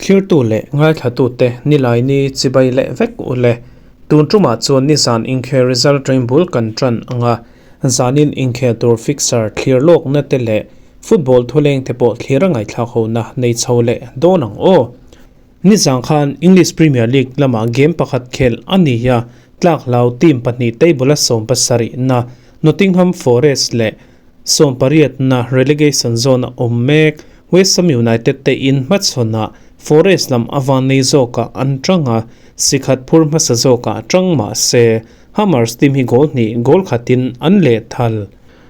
Thlirtu leh ngaithlatute Nilaini chibai leh vek u le. Tun tumah chuan nizan inkhel result train bul kan tan ang a, zanin inkhel tur fixture thlir lawkna te leh football thuleng te pawh thlir a ngaihthlak hona nei chho leh dawn ang aw. Nizan khan English Premier League lamah game pakhat khelh a ni a, tlak hlau team pahnih table a 70 na Nottingham Forest leh 80 na relegation zone a awm mek West Ham United te in hmachhawnah Forest lam a van nei zawkah an tang a, si khat phur hmasa zawkah tang mah se Hammers team hi goal hnih goal khatin an lehthal.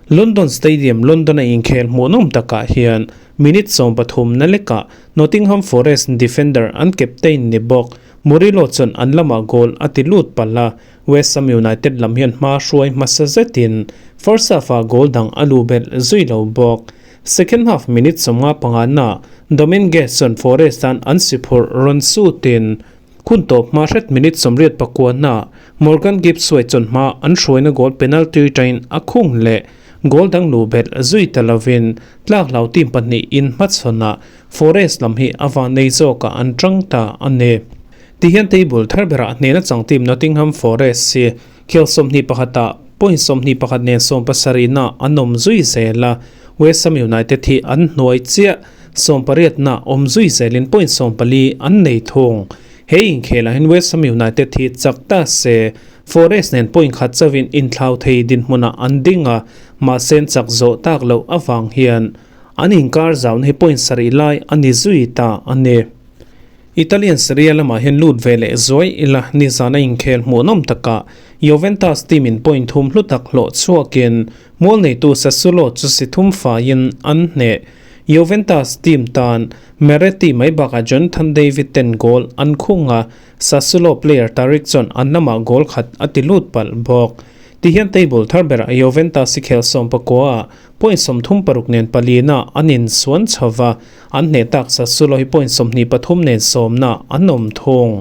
London Stadium, London a inkhel hmuhnawm takah hian minute 13 na lekah Nottingham Forest defender an captain ni bawk Murillo chuan an lamah goal a ti lut palh a, West Ham United lam hian hma hruai hmasa zetin first half-ah goal dang a lu belh zui lo bawk. Second half minute 55 na Dominguez chuan Forest tan an si phurh rawn sutin Hun tawp hma hret minute 89 na Morgan Gibbs White chuan hma an hruaina goal penalty tain a khung leh goal dang lu belh zui ta lovin tlak hlau team pahnih in hmachhawnah Forest lam hi a van nei zawkah an tang ta a ni. Tihian table thar berah hnehna chang team Nottingham Forest hi khel 21 ah point 21 nen 70 na an awm zui zel a, West Ham United hi an hnuai chiah. 80 na awm zui zelin point 14 an nei thung. He inkhelah hian West Ham United hi chak ta se Forest nen point khat chauhin inthlau thei dinhmunah an ding a, mahse an chak zawh tak loh avang hian an inkar zauna hi point sarih lai a ni zui ta a ni. Italian Serie A lamah hian lut ve leh zuai ila nizana inkhel hmuhnawm takah Juventus team in point thum hlu tak hlawh chhuakin mual neitu Sassuolo chu si thum faiin an hneh. Juventus team tan Miretti mai bakah Jonathan David ten goal an khung a, Sassuolo player Tarik chuan an lamah goal khat a ti lut palh bawk. Tihian table thar berah Juventus hi khel 19 ah point 36 nen palina an insuan chho va, an hneh tak Sassuolo hi point 23 nen sawmna an awm thung.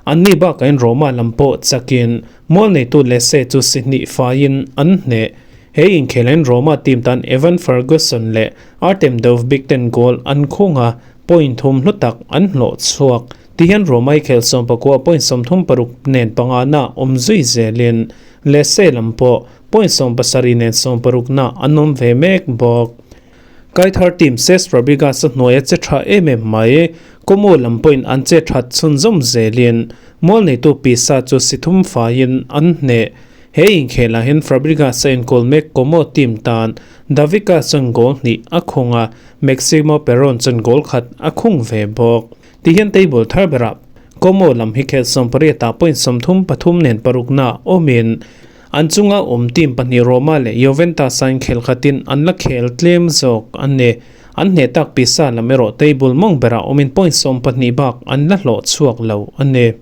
Anni bakah in Roma lam pawh chakin mual neitu Lecce chu si hnih faiin an hneh. He inkhelain Roma team tan Evan Ferguson leh Artem Dovbyk ten goal an khung a, point thum hlu tak an hlawh chhuak. Tihian Roma hi khel 19 point 36 nen pangana awm zui zelin Lecce lam pawh point 70 nen 60 na an awm ve mek bawk. Kaithar team Cesc Fabregas a hnuai a che tha em em mai. Como lam pawhin an che that chhunzawm zelin mual neitu Pisa chu si thum faiin an hneh. He inkhelah hian Fabregas a enkawl mek Como team tan Davica chuan goal hnih a khung a, Maximo Peron chuan goal khat a khung ve bawk. Tihian table thar berah Como lam hi khel 18 ah point 33 nen parukna awmin An chunga awm team pahnih Roma leh Juventus a inkhel khatin an la khel tlem zawk a ni. An hneh tak Pisa lam erawh table mawng berah awmin point 12 bak an la hlawh chhuak lo a ni.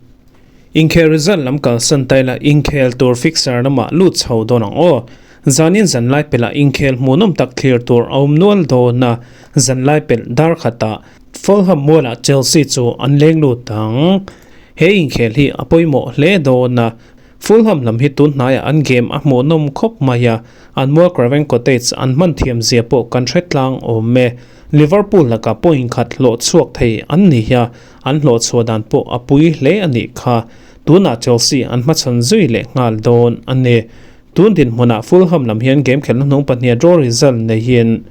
Inkhel result lam kalsan ta ila inkhel tur fixture lamah lut chho dawn ang aw. Zanin zanlai pelh ah inkhel hmuhnawm tak thlir tur a awm nual dawn a, zanlai pelh dar khatah Fulham mualah Chelsea chu an leng lut ang. He inkhel hi a pawimawh hle dawn a, Fulham lam hi tun hnaiah an game a hmuhnawm khawp mai a, an mual Craven Cottage an hman thiam zia pawh kan hre tlang awm e. Liverpool lakah point khat hlawh chhuak thei an ni a, an hlawh chhuah dan pawh a pui hle a nih kha. Tunah Chelsea an hmachhawn zui leh nghal dawn a ni. Tun dinhmunah Fulham lam hian game khelhna hnung pahniha draw result neihin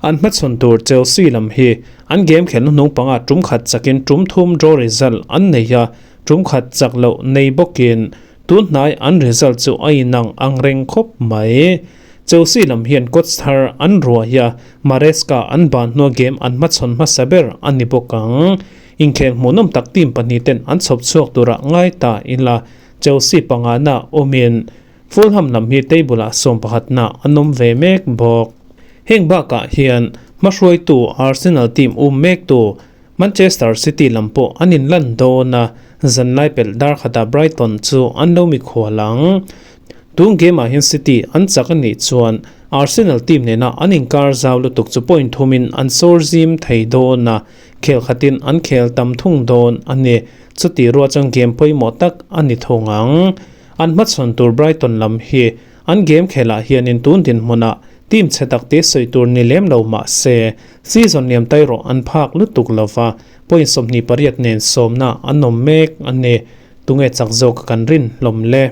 an hmachhawn tur Chelsea lam hi an game khelhna hnung panga tum khat chakin tum thum draw result an nei a, Tum khat chak loh nei bawkin tun hnai an result chu a inang ang reng khawp mai. Chelsea lam hian coach thar an ruai a, Maresca an ban hnua game an hmachhawn hmasa ber a ni bawk ang. Inkhel hmuhnawm tak team pahnih ten an chhawp chhuak turah ngai ta ila Chelsea pangana awmin Fulham lam hi table ah 11 na an awm ve mek bawk. Heng bakah hian hmahruaitu Arsenal team um mektu Manchester City lam pawh an inlan dawn a, zanlai pelh dar khatah Brighton chu an lo mikhual ang. Tun game ah hian City an chak a nih chuan Arsenal team nena an inkar zau lutuk chu point thumin an sawr zim thei dawn a, khel khatin an khel tam thung dawn a ni. Chuti ruah chuan game pawimawh tak a ni thung ang. An hmachhawn tur Brighton lam hi an game khelah hianin tun dinhmunah Team chhe tak te sawi tur ni lem lo mah se season liam tai rawh an phak lutuk lova point 28 nen sawmna an awm mek a ni. Tunge chak zawk kan rin hlawm le?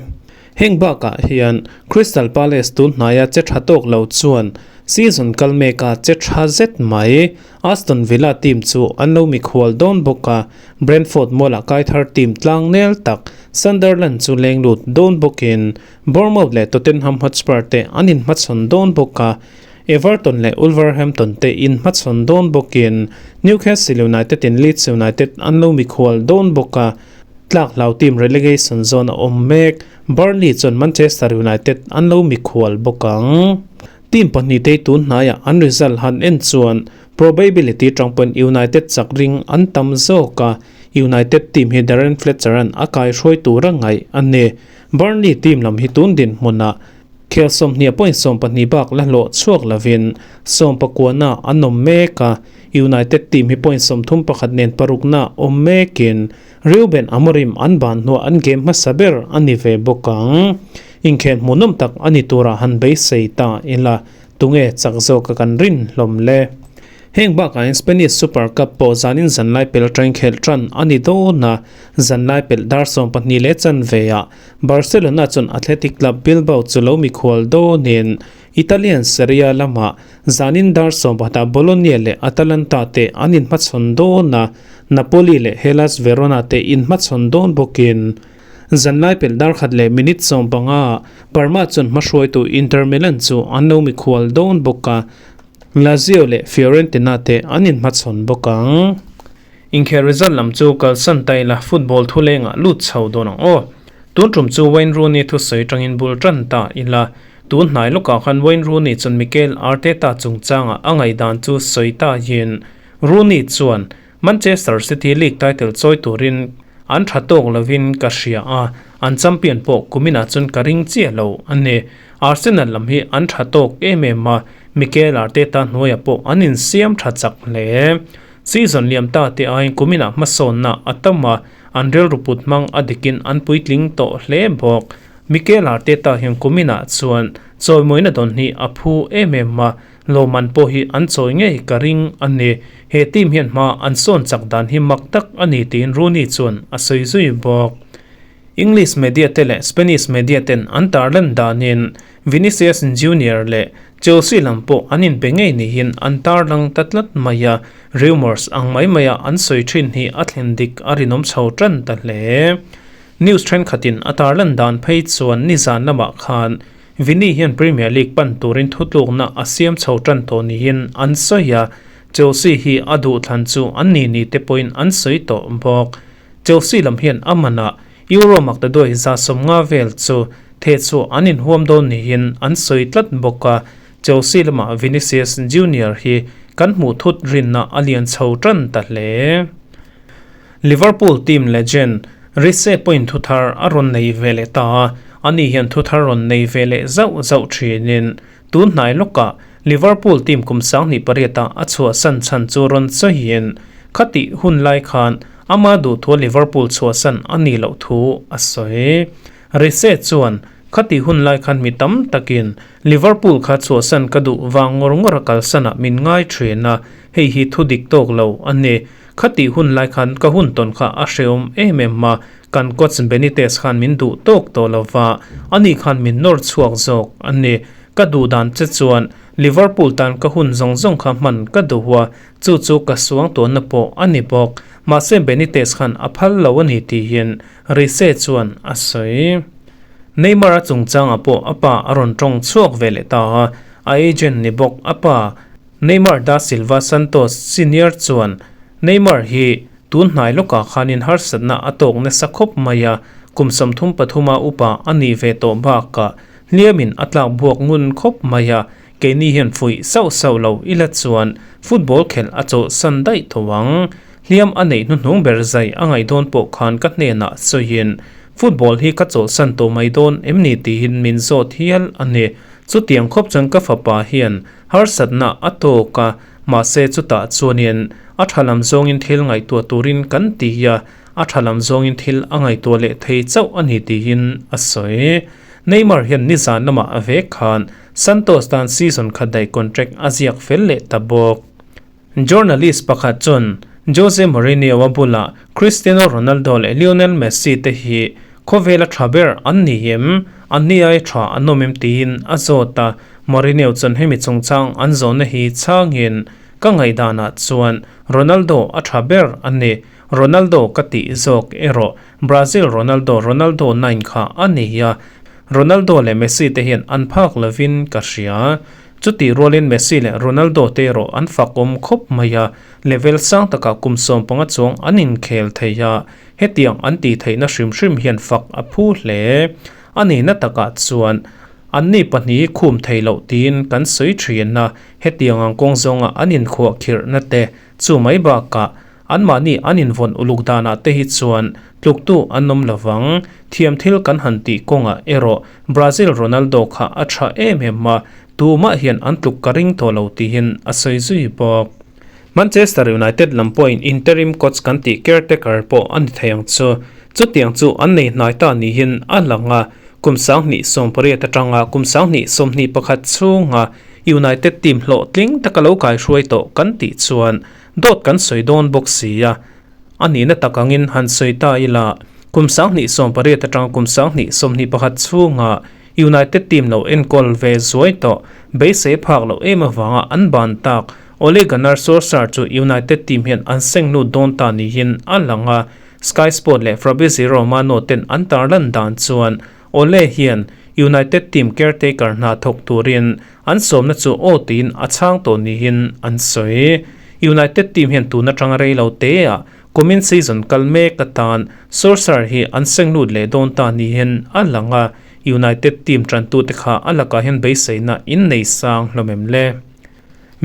Heng bakah hian Crystal Palace tun hnaia che tha tawk lo chuan season kal meka che tha zet mai Aston Villa team chu an lo mikhual dawn bawk a, Brentford mualah kaithar team tlang nel tak Sunderland chu leng lut dawn bawkin Bournemouth leh Tottenham Hotspur te an inhmachhawn dawn bawk a, Everton leh Wolverhampton te inhmachhawn dawn bawkin Newcastle United in Leeds United an lo mikhual dawn bawk a, tlak hlau team relegation zone a awm mek Burnley chuan Manchester United an lo mikhual bawk ang. Team pahnitei tun hnaiah an result han en chuan probability tang pawn United chak ring an tam zawk a, United team hi Darren Fletcher-a'n a kaihruai tur a ngaih a ni. Burnley team lam hi tun dinhmunah khel 20 point 12 bak la hlawh chhuak lovin sawmpakuana an awm mek a, United team hi point 31 nen parukna awm mekin Ruben Amorim an ban hnuah an game hmasa ber a ni ve bawk ang. Inkhel hmuhnawm tak a ni turah han beisei ta ila, tunge chak zawk a kan rin hlawm le. Heng bakah hian Spanish Super Cup pawh zanin zanlai pel train khelh tan a ni dawn a, zanlai pelh dar 12 leh chanveah Barcelona chuan Athletic Club Bilbao chu lo mikhual dawnin Italian Serie A lamah zanin dar 10ah Bologna leh Atalanta te an inhmachhawn dawn a, Napoli leh Hellas Verona te inhmachhawn dawn bawkin zanlai pelh dar 1 leh minute 15 Parma chuan hmahruaitu Inter Milan chu an lo mikhual dawn bawk a, Lazio leh Fiorentina te an inhmachhawn bawk ang. Inkhel result lam chu kalsan ta ila football thulengah lut chho dawn ang aw. Tun tum chu Wayne Rooney thusawi tangin bul tan ta ila. Tun hnai lawkah khan Wayne Rooney chuan Mikel Arteta chungchangah a ngaihdan chu sawi ta yin Rooney chuan Manchester City league title chawi turin an tha tawk lovin ka hria a, an champion pawh kuminah chuan ka ring chiah lo a ni. Arsenal lam hi an tha tawk em em a, Mikel Arteta hnuaiah pawh an insiam tha chak hle. Season liam ta te aiin kuminah hmasawnna a tam a, an rilru put hmang a dikin an puitling tawh hle bawk. Mikel Arteta hian kuminah chuan chawimawina dawn hi a phu em em a, lawmman pawh hi an chawi ngei ka ring a ni. He team hian hma an sawn chak dan hi mak tak a ni tiin Rooney chuan a sawi zui bawk. English media te leh Spanish media ten an tarlan danin Vinicius Junior leh Chelsea lam pawh an inbe ngei niin an tarlang ta tlat mai a, rumours ang mai maia an sawi thin hi a thlen dik a rinawm chho tan ta hle. News thenkhatin a tarlan dan phei chuan nizan lamah khan Vini hian Premier League pan turin thutlukna a siam chho tan tawh niin an sawi a, Chelsea hi a duhthlan chu an ni ni te pawhin an sawi tawh bawk. Chelsea lam hian a manah Euro maktaduai 150 vel chu theh chu an inhuam dawn niin an sawi tlat bawk a, Chelsea lamah Vinicius Junior hi kan hmuh thut rinna a lian chho tan ta hle. Liverpool team legend Rice pawhin thuthar a rawn nei ve leh ta a, ani hian thuthar rawn nei ve leh zauh zauh thinin tun hnai lawkah Liverpool team kum 28-ah a chhuahsan chhan chu rawn sawiin khatih hun lai khan ama duhthua Liverpool chhuahsan a nih loh thu a sawi. Rice chuan khatih hun lai khan mi tam takin Liverpool kha chhuahsan ka duh vang ngawr ngawr a kalsanah min ngai thin a, hei hi thu dik tawk lo a ni. Khatih hun lai khan ka hun tawn kha a hrehawm em em a, kan coach Benitez khan min duh tawk tawh lova, ani khan min nawr chhuak zawk a ni. Ka duh dan che chuan Liverpool tan ka hun zawng zawng kha hman ka duh a, chu chu ka suang tawnna pawh a ni bawk. Mahse Benitez khan a phal lo a ni tiin Rice chuan a sawi. Neymar a chungchangah pawh a pa a rawn tawng chhuak ve leh ta a, a agent ni bawk a pa Neymar da Silva Santos Senior chuan Neymar hi tun hnai lawkah khanin harsatna a tawk nasa khawp mai a, kum 33 a upa a nih ve tawh bakah hliamin a tlak buak ngun khawp mai a, keini hian fuih sauh sauh lo ila chuan football khelh a chawlhsan daih tho ang. Hliam a neih hnuhnung ber zai a ngaih dawn pawh khan ka hnenah sawiin football hi ka chawlhsan tawh mai dawn em ni tiin min zawt hial a ni. Chutiang khawp chuan ka fapa hian harsatna a tawk a, mahse chutah chuanin a tha lam zawngin thil ngaihtuah turin kan ti a, a tha lam zawngin thil a ngaihtuah leh thei chauh a ni tiin a sawi. Neymar hian nizan lamah a vek khan Santos tan season khat daih contract a ziak fel leh ta bawk. Journalist pakhat chuan Jose Mourinho-a bulah Cristiano Ronaldo leh Lionel Messi te hi khawvela tha ber an ni em? An ni ai tha an awm em tiin a zawt a. Mourinho chuan hemi chungchang an zawhna hi chhangin, Ka ngaihdanah chuan Ronaldo a tha ber a ni. Ronaldo ka tih zawk erawh Brazil Ronaldo, Ronaldo nine kha a ni a. Ronaldo leh Messi te hian an phak lovin ka hria. Chutih rualin Messi leh Ronaldo te erawh an fakawm khawp mai a, level sang takah kum 15 chuang an inkhel thei a, hetiang an tih theihna hrim hrim hian fak a phu hle. A nihna takah chuan anni pahnih khum thei loh tiin kan sawi thin a, hetiang ang kawng zawnga an inkhuahkhirhna te chu mai bakah Anmahni an invawn uluk danah te hi chuan tluktu an awm lovang. Thiam thil kan han tih kawngah erawh Brazil Ronaldo kha a tha em em a, tumah hian an tluk ka ring tawh lo tiin a sawi zui bawk. Manchester United lam pawhin interim coach kan tih caretaker pawh a ni thei ang chu. Chutiang chu an nei hnai ta niin a lang a, kum 2018 atanga kum 2021 chhunga United team hlawhtling taka lo kaihruai tawh kan tih chuan Dawt kan sawi dawn bawk si a, a nihna tak angin han sawi ta ila, kum 2018 atanga kum 2021 chhunga United team lo enkawl ve zuai tawh beisei phak loh em avanga an ban tak Ole Gunnar Solskjaer chu United team hian an seng lut dawn ta niin a lang a, Sky Sport leh Fabrizio Romano ten an tarlan dan chuan Ole hian United team caretaker hna thawk turin An sawmna chu aw tiin a chhang tawh niin an sawi. United team hian tun atanga rei lo te ah kumin season kal mek atan Solskjaer hi an seng lut leh dawn ta niin a lang a, United team tantute kha a lakah hian beiseina in nei sang hlawm em le?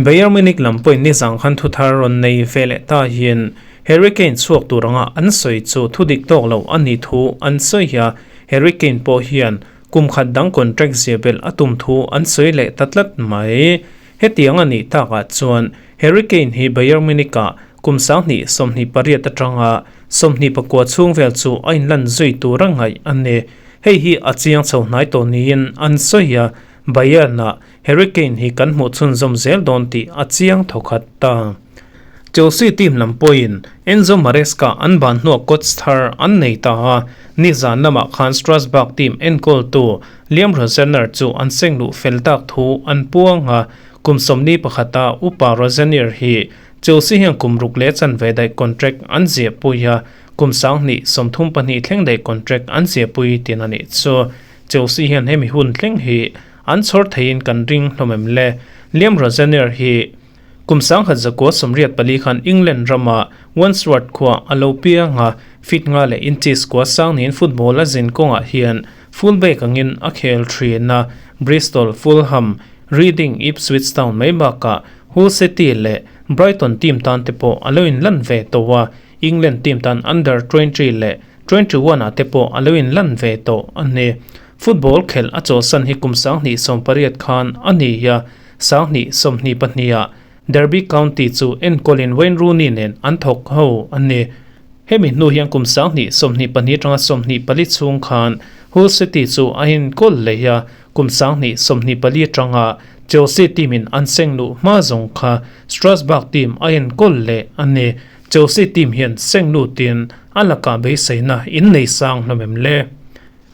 Bayern Munich lam pawhin nizang khan thuthar rawn nei ve leh ta hian Harry Kane chhuak tur anga an sawi chu thudik tawk lo a nih thu an sawi a, Harry Kane pawh hian Kum khat dang contract zia belh a tum thu an sawi leh ta tlat mai. Hetiang a nih takah chuan Harry Kane hi Bayern Munich-ah kum 2028 atanga 29 chhung vel chu a inlan zui tur a ngaih a ni. Hei hi a chiang chho hnai tawh niin an sawi a, Bayern-ah Harry Kane hi kan hmuh chhunzawm zel dawn tih a chiang thawkhat ta. Chelsea team lam pawhin Enzo Maresca an ban hnuah coach thar an nei ta a, nizan lamah khan Strasbourg team enkawltu Liam Rosenner chu an seng luh fel tak thu an puang a, kum sawmni pakhata upa Rosenner hi Chelsea hian kum ruk leh chanve daih contract an ziahpui a, kum 2032 thleng daih contract an ziahpui tin a nih chu. Chelsea hian hemi hun thleng hi An chhawr theiin kan ring hlawm em le? Liam Rosenior hi kum 1984 khan England rama Wandsworth khua a lo piang a, feet nga leh inches kua sang niin football a zin kawngah hian full-back angin a khel thin a, Bristol, Fulham, Reading, Ipswich Town mai bakah Hull City leh Brighton team tan te pawh a lo inlan ve tawh a, England team tan under 20 leh 21 ah te pawh a lo inlan ve tawh a ni. Football khelh a chawlhsan hi kum 2018 khan a ni a, 2022 ah Derby County chu enkawlin Wayne Rooney nen an thawk ho a ni. Hemi hnu hian kum 2022 atanga 24 chhung khan Hull City chu a enkawl leh a, kum 2024 atanga Chelsea team in an seng luh hma zawng kha Strasbourg team a enkawl leh a ni. Chelsea team hian seng lutin a lakah beiseina in nei sang hlawm em le?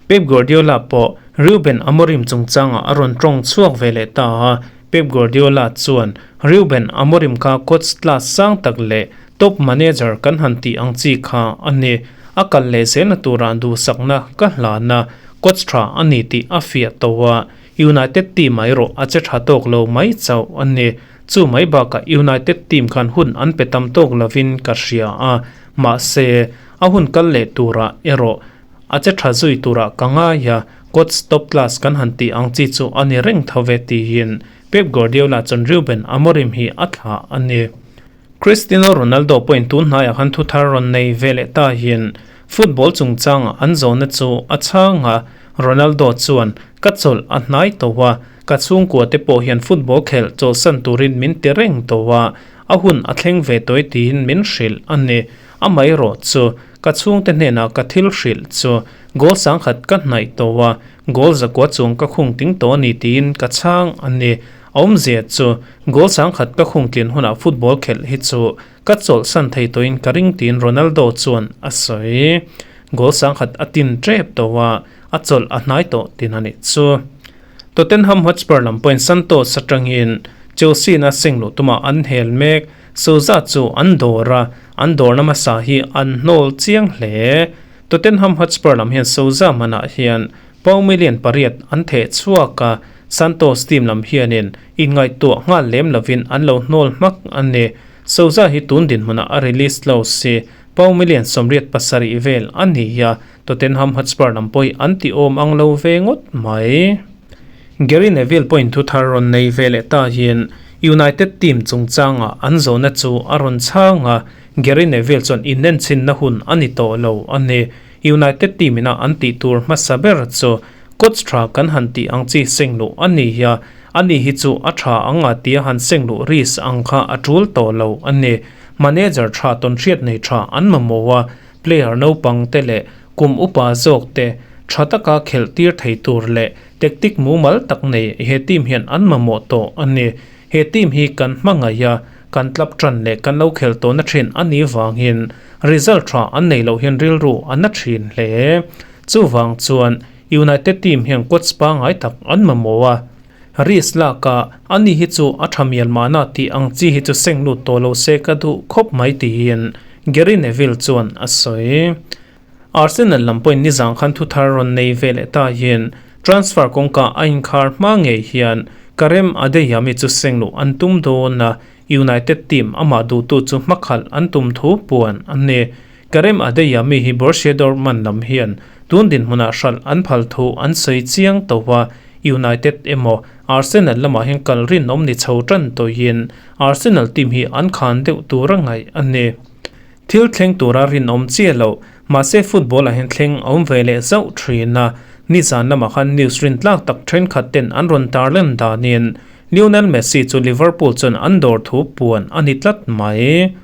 Pep Guardiola pawh Ruben Amorim chungchangah a rawn tawng chhuak ve leh ta a, Pep Guardiola chuan Ruben Amorim kha coach class sang tak leh top manager kan han tih ang chi kha a ni. A kal leh zelna turah duhsakna ka hlan a, coach tha a ni tih a fiah tawh a, United team ah erawh a che tha tawk lo mai chauh a ni. Chu mai bakah United team khan hun an pe tam tawk lovin ka hria a, mahse a hun kal leh turah erawh A che tha zui turah ka ngai a, coach top class kan han tih ang chi chu a ni reng tho ve tiin Pep Guardiola chuan Ruben Amorim hi a thlah a ni. Cristiano Ronaldo pawhin tun hnaiah khan thu thar rawn nei ve leh ta hian football chungchangah an zawhna chu a chhang a, Ronaldo chuan, Ka chawlh a hnai tawh a, ka chhungkua te pawh hian football khelh chawlhsan turin min ti reng tawh a, a hun a thleng ve tawh e tiin min hrilh a ni. Amaherawhchu, ka chhungte hnenah ka thil hrilh chu goal sangkhat ka hnaih tawh a, Goal zakua chuang ka khung ting tawh a ni tiin ka chhang a ni. A awmzia chu goal 10,000 ka khung tlin hunah football khelh hi chu ka chawlhsan thei tawhin ka ring tiin Ronaldo chuan a sawi. Goal 10,000 a tin tep tawh a, a chawlh a hnai tawh tin a nih chu. Tottenham Hotspur lam pawhin Santos atangin Chelsea in a seng luh tumah an hel mek. Souza chu an dawr a, an dawrna hmasa hi an hnawl chiang hle. Tottenham Hotspur lam hian Souza hmanah hian pound million pariat an theh chhuak a, Santos team lam hianin inngaihtuah nghal lem lovin an lo hnawl hmak a ni. Souza hi tun dinhmunah a release clause hi pound million 87 vel a ni a, Tottenham Hotspur lam pawh hi an ti awm ang lo ve ngawt mai. Gary Neville pawhin thu thar rawn nei ve leh ta hian United team chungchanga an zawhna chu a rawn chhang a, Gary Neville chuan inenchhinna hun a ni tawh lo a ni. United team ina an tih tur hmasa ber chu coach tha kan han tih ang chi seng luh a ni a, ani hi chu a tha ang a tia han seng luh risk ang kha a tul tawh lo a ni. Manager tha tawnhriat nei tha an mamawh a, player naupang te leh kum upa zawk te tha taka khelh tir thei tur leh tactic mumal tak nei he team hian an mamawh tawh a ni. He team hi kan hmangaih a, kan tlap tan leh kan lo khel tawhna thin a nih vangin result tha an nei loh hian rilru a na thin hle. Chuvang chuan United team hian coach pangngai tak an mamawh a. Risk lak a, ani hi chu a tha mial mahna tih ang chi hi chu seng lut tawh lo se ka duh khawp mai tiin Gary Neville chuan a sawi. Arsenal lam pawhin nizang khan thu thar rawn nei ve leh ta hian transfer kawngka a inkhar hma ngei hian Karem Adeyemi chu seng luh an tum dawn a, United team amah duhtu chu hmakhalh an tum thu puan a ni. Karem Adeyemi hi Borussia Dortmund lam hian tun dinhmunah hralh an phal thu an sawi chiang tawh a, United emaw Arsenal lamah hian kal rinawm ni chho tan tawhin Arsenal team hi an khan deuh tur a ngaih a ni. Thil thleng tura rinawm chiah loh, mahse football ah hian thleng a awm ve leh zauh thin a, nizan lamah khan news rintlak tak thenkhat ten an rawn tarlan danin Lionel Messi chu Liverpool chuan an dawr thu puan a ni tlat mai.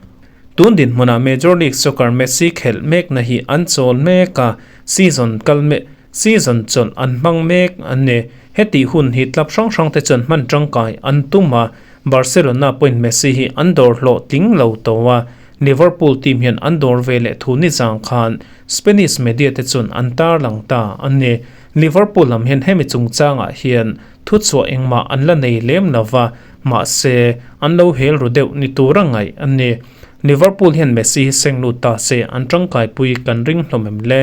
Tun dinhmunah Major League Soccer Messi khelh mekna hi an chawl mek a, season kal mek season chawlh an hmang mek a ni. Hetih hun hi club hrang hrang te chuan hman tangkai an tum a, Barcelona pawhin Messi hi an dawr hlawh tling lo tawh a, Liverpool team hian an dawr ve leh thu nizang khan Spanish media te chuan an tarlang ta a ni. Liverpool lam hian hemi chungchangah hian thuchhuah engmah an la nei lem lo va, mahse an lo hel ru deuh ni tura ngaih a ni. Liverpool hian Messi hi seng lut ta se an tangkaipui kan ring hlawm em le?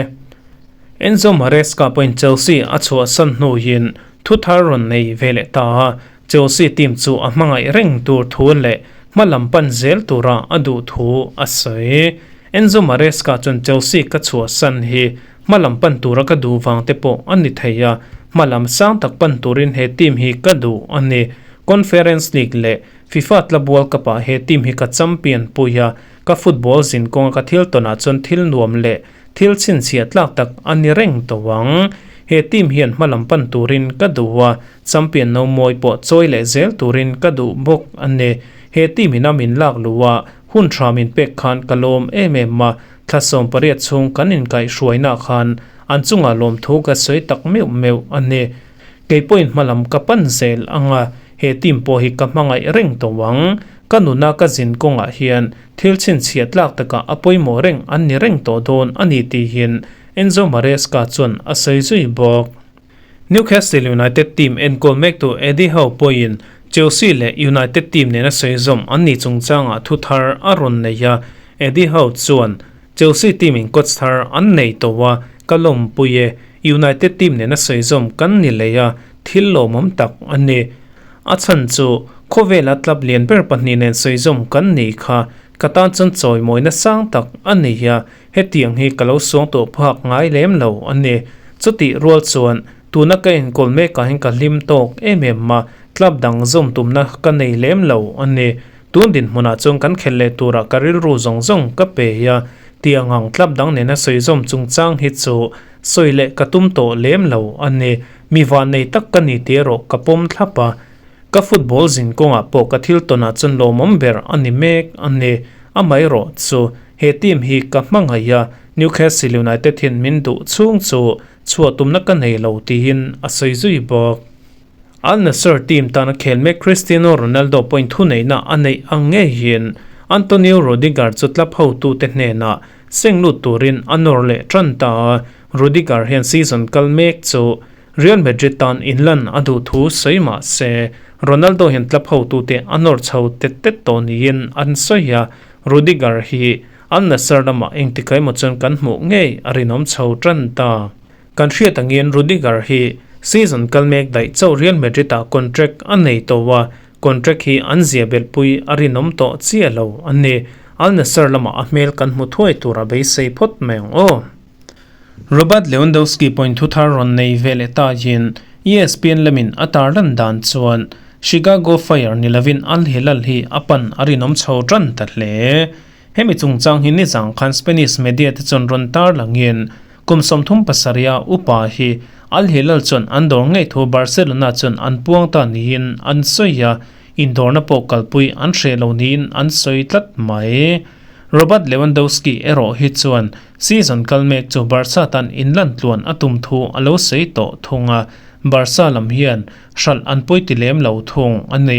Enzo Maresca pawhin Chelsea a chhuahsan hnuin thu thar rawn nei ve leh ta a, Chelsea team chu a hmangaih reng tur thu leh hma lam pan zel tura a duh thu a sawi. Enzo Maresca chuan Chelsea ka chhuahsan hi hma lam pan tura ka duh vang te pawh a ni thei a, hma lam sang tak pan turin he team hi ka duh a ni. Conference League leh FIFA Club World Cup ah he team hi ka champion pui a, ka football zin kawnga ka thil tawnah chuan thil nuam leh thil chhinchhiah tlak tak a ni reng tawh ang. He team hian hma lam pan turin ka duh a, champion no mawi pawh chawi leh zel turin ka duh bawk a ni. He team in a min lak luh a, hun tha min pek khan ka lawm em em a, thla 18 chhung kan inkaihhruainaah khan an chungah lawmthu ka sawi tak meuh meuh a ni. Kei pawhin hma lam ka pan zel ang a, he team pawh hi ka hmangaih reng tawh ang. Ka nuna ka zin kawngah hian thil chhinchhiah tlak takah a pawimawh reng an ni reng tawh dawn a ni tihin Enzo Maresca chuan a sawi zui bawk. Newcastle United team enkawl mektu Eddie Howe pawhin Chelsea leh United team nena sawi zawm an nih chungchangah thu thar a rawn nei a, Eddie Howe chuan, Chelsea team in coach thar an nei tawh a, ka lawmpui e. United team nena sawi zawm kan ni lei a, thil lawmawm tak a ni. A chhan chu khawvela club lian ber pahnih nen sawi zawm kan nih kha ka tan chuan chawimawina sang tak a ni a, Hetiang hi ka lo suang tawh phak ngai lem lo a ni. Chutih rual chuan tuna ka enkawl mekah hian ka hlim tawk em em a, club dang zawm tumna ka nei lem lo a ni. Tun dinhmunah chuan kan khelh leh turah ka rilru zawng zawng ka pe a, tiang ang club dang nena sawi zawm chungchang hi chu sawi leh ka tum tawh lem lo a ni. Mi vannei tak ka ni tih erawh ka pawm thlap a. Ka football zin kawngah pawh ka thil tawnah chuan lawmawm ber a ni mek a ni. Amaherawh chu he team hi ka hmangaih a, Newcastle United hian min duh chhung chu chhuah tumna ka nei lo tiin a sawi zui bawk. Al Nassr team tana khel mek Cristiano Ronaldo pawhin thuneihna a neih ang ngeiin Antonio Rudiger chu club hotute hnenah seng lut turin a nawr leh tan ta a, Rudiger hian season kal mek chu Real Madrid tan inlan a duh thu sawi mah se, Ronaldo hian club hotute a nawr chho tet tet tawh niin an sawi a, Rudiger hi Al Nassr lamah engtikah emaw chuan kan hmuh ngei a rinawm chho tan ta. Kan hriat angin Rudiger hi season kal mek daih chauh Real Madrid-ah contract a nei tawh a, contract hi an zia belhpui a rinawm tawh chiah lo a ni. Al Nassr lamah a hmel kan hmu thuai tur a beisei phawt mai ang aw. Robert Lewandowski pawhin thu thar rawn nei ve leh tahin ESPN lamin a tarlan dan chuan Chicago Fire ni lovin Al Hilal hi a pan a rinawm chho tan ta hle. Hemi chungchang hi nizang khan Spanish media te chuan rawn tarlangin Kum 37 a upa hi Al Hilal chuan an dawr ngei thu Barcelona chuan an puang ta niin an sawi a, indawrna pawh kalpui an hreh lo niin an sawi tlat mai. Robert Lewandowski erawh hi chuan season kal mek chu Barca tan inlan tluan a tum thu a lo sawi tawh thung a, Barca lam hian hralh an pawi ti lem lo thung a ni.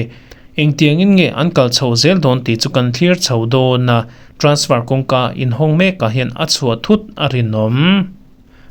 Engtiangin nge an kal chho zel dawn tih chu kan thlir chho dawn a, Transfer kawngka inhawng mekah hian a chhuah thut a rinawm.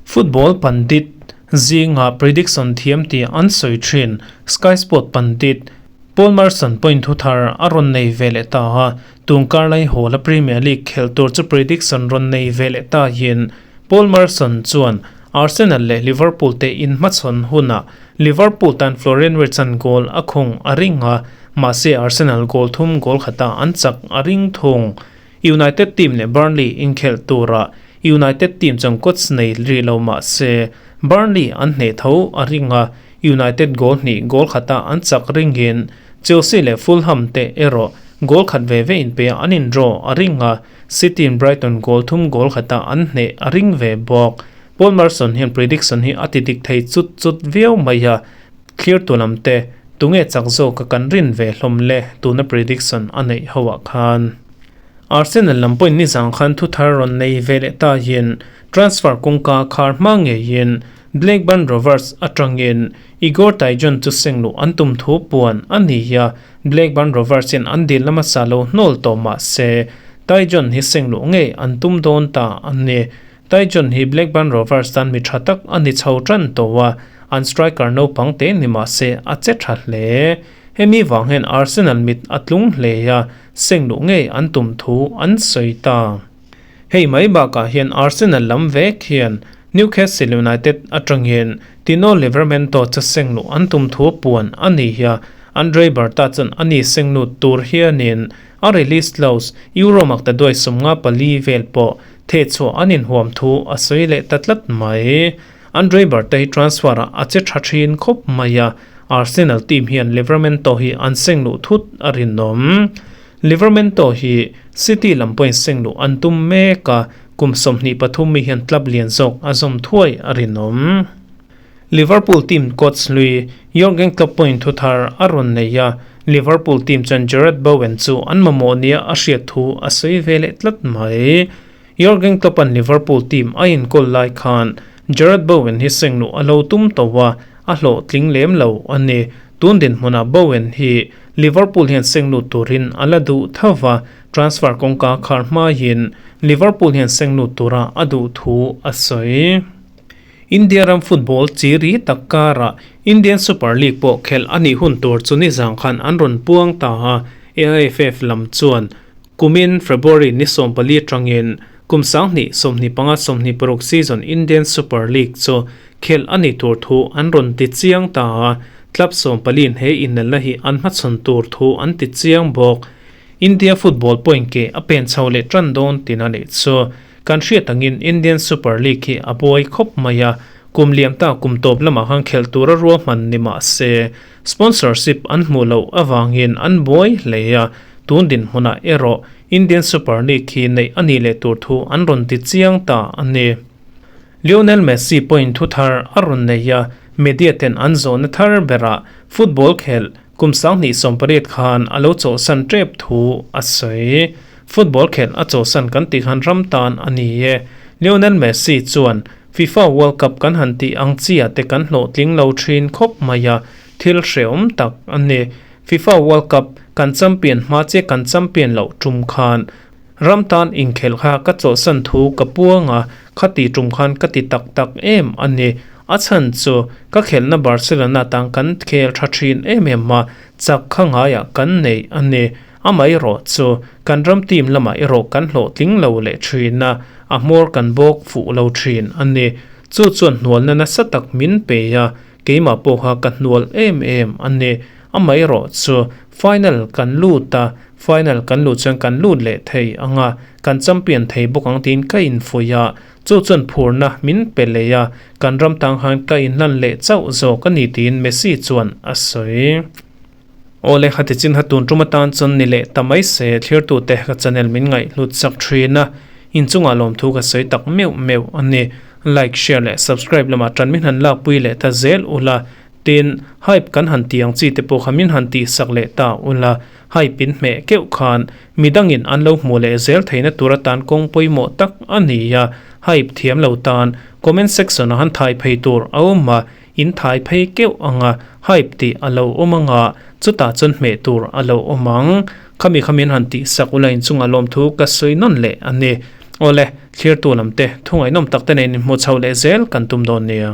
Football pandit zinga prediction thiam tih an sawi thin. Sky Sport pandit Paul Merson pawhin thu thar a rawn nei ve leh ta a, tun karlai hawla Premier League khelh tur chu prediction rawn nei ve leh ta hian Paul Merson chuan Arsenal leh Liverpool te inhmachhawn hunah Liverpool tan Florian Wirtz-a'n goal a khung a ring a, Mahse Arsenal goal thum goal khata an chak a ring thung. United team leh Burnley inkhelh turah United team chuan coach nei rih lo mahse Burnley an hneh tho a ring a, United goal hnih goal khata an chak ringin Chelsea leh Fulham te erawh goal khat ve ve inpeiah an in draw a ring a, City in Brighton goal thum goal khata an hneh a ring ve bawk. Paul Merson hian prediction hi a ti dik thei chut chut viau mai a, Thlir tu lam te, tunge chak zawk a kan rin ve hlawm le tuna prediction a neih ho ah khan. Arsenal lam pawhin nizang khan thu thar rawn nei ve leh ta in transfer kawngka khar hma ngeiin Blackburn Rovers atangin Igor Tyjon chu seng luh an tum thu puan a ni a, Blackburn Rovers in an dil lama sa lo hnawl tawh mah se Tyjon hi seng luh ngei an tum dawn ta a ni. Tyjon hi Blackburn Rovers tan mi tha tak a ni chho tan tawh a, an striker naupang te ni mah se a che tha hle. Hemi vang hian Arsenal mit a tlung hle a, seng luh ngei an tum thu an sawi ta. Hei mai bakah hian Arsenal lam vek hian Newcastle United atangin Tino Livramento chu seng luh an tum thu puan a ni a, Andre Berta chuan a ni seng lut tur hianin a release clause Euro maktaduai 54 vel pawh Thehchhuah an inhuam thu a sawi leh ta tlat mai. Andre Berta hi transfer ah a che tha thin khawp mai a, Arsenal team hian Livramento hi an seng luh thut a rinawm. Livramento hi City lam pawhin seng luh an tum mek a, kum 23 mi hian club lian zawk a zawm thuai a rinawm. Liverpool team coach hlui Jurgen Klopp pawhin thu thar a rawn nei a, Liverpool team chuan Jarrod Bowen chu an mamawh nia a hriat thu a sawi ve leh tlat mai. Jurgen Klopp-a'n Liverpool team a inkawl lai khan Jarrod Bowen hi seng luh a lo tum tawh a, a hlawhtling lem lo a ni. Tun dinhmunah Bowen hi Liverpool hian seng lut turin a la duh tho va, transfer kawngka khar hmaiin Liverpool hian seng lut tura a duh thu a sawi. India ram football chi ri tak karah Indian Super League pawh khelh a nih hun tur chu nizang khan an rawn puang ta a, AIFF lam chuan kumin February ni 14 atangin kum 2025 26 season Indian Super League chu khelh a nih tur thu an rawn ti chiang ta a, club 14 he inelna hi an hmachhawn tur thu an ti chiang bawk. India football pawhin ke a pen chho leh tan dawn tin a nih chu. Kan hriat angin Indian Super League hi a buai khawp mai a, kum liam ta kum tawp lamah khan khelh tura ruahman ni mah se sponsorship an hmuh loh avangin an buai hle a, tun dinhmunah erawh Indian Super League hi neih a nih leh tur thu an rawn ti chiang ta a ni. Lionel Messi pawhin thu thar a rawn nei a, media ten an zawhna thar berah football khelh Kum 2018 khan a lo chawhsan tep thu a sawi. Football khelh a chawhsan kan tih khan ram tan a ni e. Lionel Messi chuan FIFA World Cup kan han tih ang chiah te kan hlawhtling lo thin khawp mai a, thil hrehawm tak a ni. FIFA World Cup kan champion hma che kan champion loh tum khan ram tan inkhelh kha ka chawlhsan thu ka puang a, khati tum khan ka ti tak tak em a ni. A chhan chu ka khelhna Barcelona tan kan khel tha thin em em a, chak kha ngaiah kan nei a ni. Amaherawh chu kan ram team lamah erawh kan hlawhtling lo leh thin a, a hmawr kan bawk fuh lo thin a ni. Chu chuan hnualna nasa tak min pe a, keimah pawh kha ka hnual em em a ni. Amaherawh chu final kan lut a, final kan luh chuan kan lut leh thei ang a, kan champion thei bawk ang tiin ka infuih a, chu chuan phurna min pe leh a, kan ram tang khan ka inhlan leh chauh zawk a ni tiin Messi chuan a sawi. Aw le, khati chin kha tun tum atan chuan ni leh ta mai se, thlirtute ka channel min ngaihhlut chak thin a, inchungah lawmthu ka sawi tak meuh meuh a ni. Like, share leh subscribe lamah tan min han lakpui leh ta zel ula, tin, hype kan han tih ang chi te pawh kha min han tihsak leh ta ula, hype in hmeh keuh khan midangin an lo hmuh leh zel theihna tur atan kawng pawimawh tak a ni a, hype thiam lo tan comment section ah han thai phei tur a awm a, In thai phei keuh ang a, hype tih a lo awm ang a, chutah chuan hmeh tur a lo awm ang. Khami kha min han tih sak ula inchungah lawmthu ka sawi nawn leh a ni. Awle, thlirtu lam te, thungaihnawm tak te nen inhmuh chhoh leh zel kan tum dawn nia.